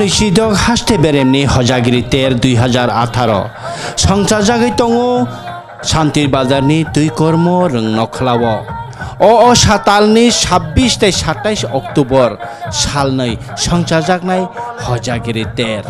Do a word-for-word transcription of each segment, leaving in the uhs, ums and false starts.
Sidok haste beremni Hojagiri ter dui hajar atharo songchajagwi tongo Santir Bazarni Twikormo Rwng Nokhlao. O, o satalni sabbish tei satais October salnwi songchajaknai Hojagiri ter.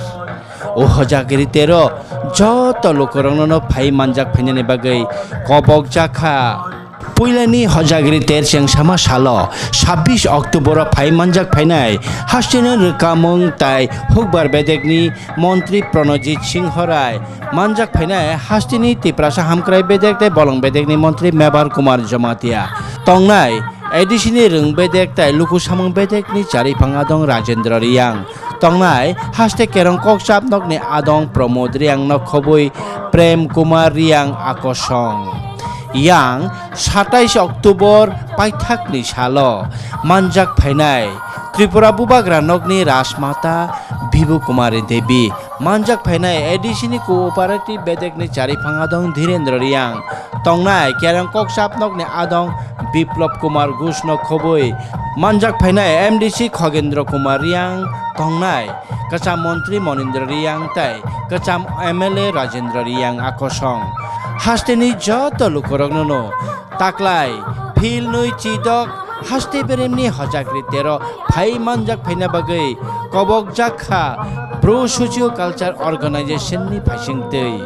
O Hojagiri tero joto lukurokno phai manjak phainani bagwi kobok jakha. Puilani Hojagiri ter chengsama salo sabbish October-o phai manjak phainai hasteni rwkamung tai hukbar bedekni montri Pranojit Singh Rai, manjak phainai hasteni Tiprasa hamkrai bedek tei bolong bedekni montri Mebar Kumar Jamatia, tongnai A D C ni rwng bedek tai luku samung bedekni chariphang adong Rajendra Riyang, tongnai haste kerong kokchap nokni adong Pramod Riyang nokhobwi Prem Kumar Riyang akosong. Yang satais October paithakni salo manjak phainai Tripura Bubagra nokni Rajmata Bibhu Kumari Devi, manjak phainai A D C ni cooperative bedekni chariphang adong Dhirendra Riyang, tongnai kerong kokchap nokni adong Biplab Kumar Ghosh nokhobwi, manjak phainai M D C Khogendra Kumar Riyang, tongnai kwcham montri Monindra Riyang tei kwcham M L A Rajendra Riyang akosong. Hasteni joto lukurokno no taklai philnwi chidok haste beremni Hojagiri tero phai manjak phaina bagwi kobok jakha Bru Socio Culture Organization ni phaisingtwi.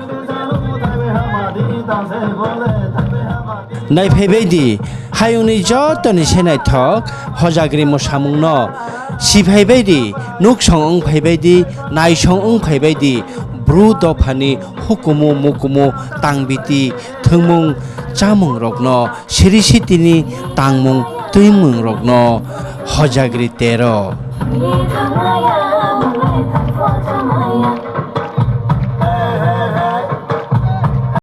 Naiphaibaidi, hayungni jotoni se naithok Hojagiri mwsamungno siphaibaidi, nuksong wngphaibaidi, naisong wngphaibaidi, Bru dophani hukumu mukumu tangbiti thwngmung chamungrokno, siri sitini tangmung twimungrokno Hojagiri tero.